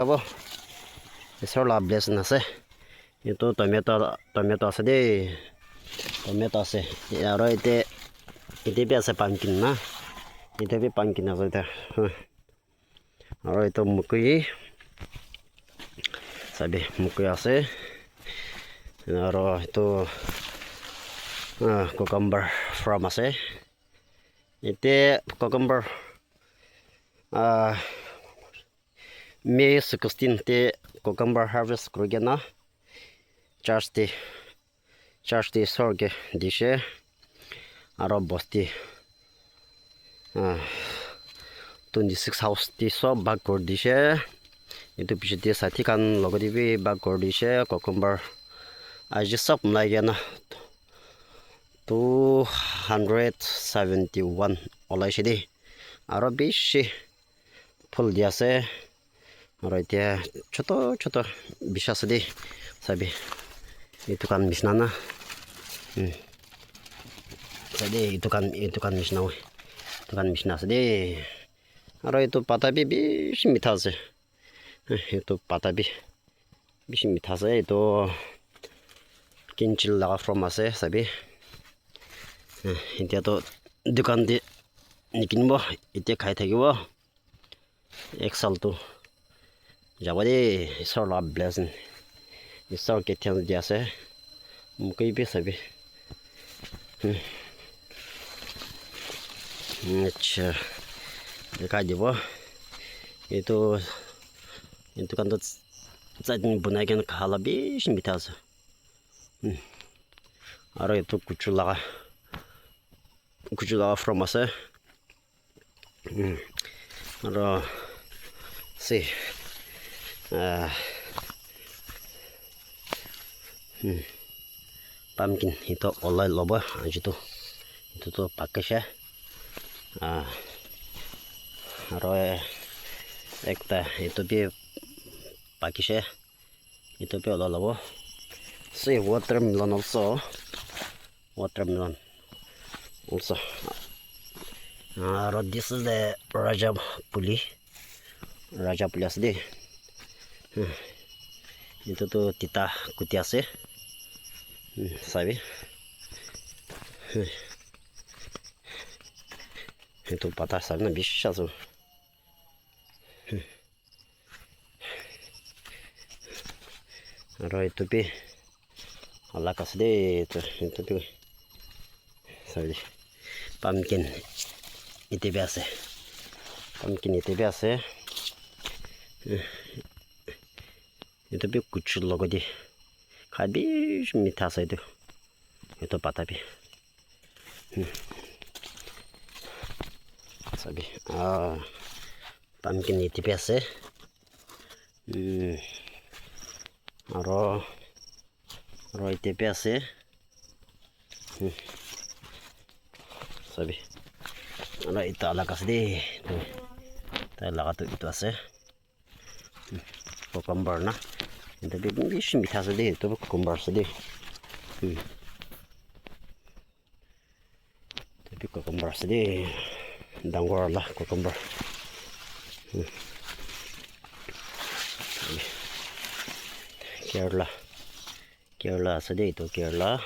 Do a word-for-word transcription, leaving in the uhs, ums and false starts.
Abo. Isor la blessing ase. Etu tomato, tomato ase de. Tomato ase. Aro ite, ite bi ase pumpkin na. Ite bi pumpkin ase de. Huh. Aro etu mukui. Sabi mukui ase. Aro etu, ah, cucumber farm ase. Ite cucumber, ah, May sixteen te cucumber harvest kuri kena church te, church te isor ke dishe. Aro bosti, ah, twenty six house te sob bhag kuri dishe. Etu piche te sathi khan logot te bi bhag kuri dishe. Cucumber aji sob milai kena two hundred seventy one olaishe de. Aro bishi phul di ase. Aro etia choto choto bishi ase de. Sabi. Etu khan nishina na. Hmm. Sabi, etu khan, etu khan nishina hoi. Etu khan nishina ase de. Aro etu pata bi bishi mitha ase. Eh, etu pata bi bishi mitha ase. Etu kinchil laga farm ase, sabi. Eh, etia toh dukan te nikinibo, etia khai thakibo. Ek saal tu jabo de, isor la blessing. Isor ke thanks di ase. Mukui bi sabi. Hmm. Acha. Dikhai dibo. Etu, etu khan tu chutney banai kena kha la bishi mitha ase. Hmm. Aro etu kuchu laga, kuchu laga farm ase. Hmm. Aro se, ah, hmm. Pumpkin etu olai lobo aji tu. Etu tu pakishe. Ah, aro ekta etu bi pakishe. Etu bi olai lobo. Se watermelon also. Watermelon also. Aro this is the raja puli. Raja puli ase de. Hmm. Etu tu tita kuti ase. Hmm, sabi. Hmm. Etu pata sabi na bishi ase. Hmm. Aro etu bi alak ase de, etu, etu bi sabi, pumpkin ete bi ase, pumpkin ete bi ase, etu bi kuchu logo de khai bishi mitha ase etu, etu pata bi, sabi, ah, pumpkin ete bi ase. Hmm. Aro, aro ete bi ase. Hmm. Sabi. Aro etu alak ase de. Tai laga tu etu ase. Hmm. Cucumber na. Etu bi bishi mitha ase de. Etu bi cucumber ase de. Hmm. Etu bi cucumber ase de, dangor wala cucumber. Hmm. Kerala, Kerala ase de, etu Kerala.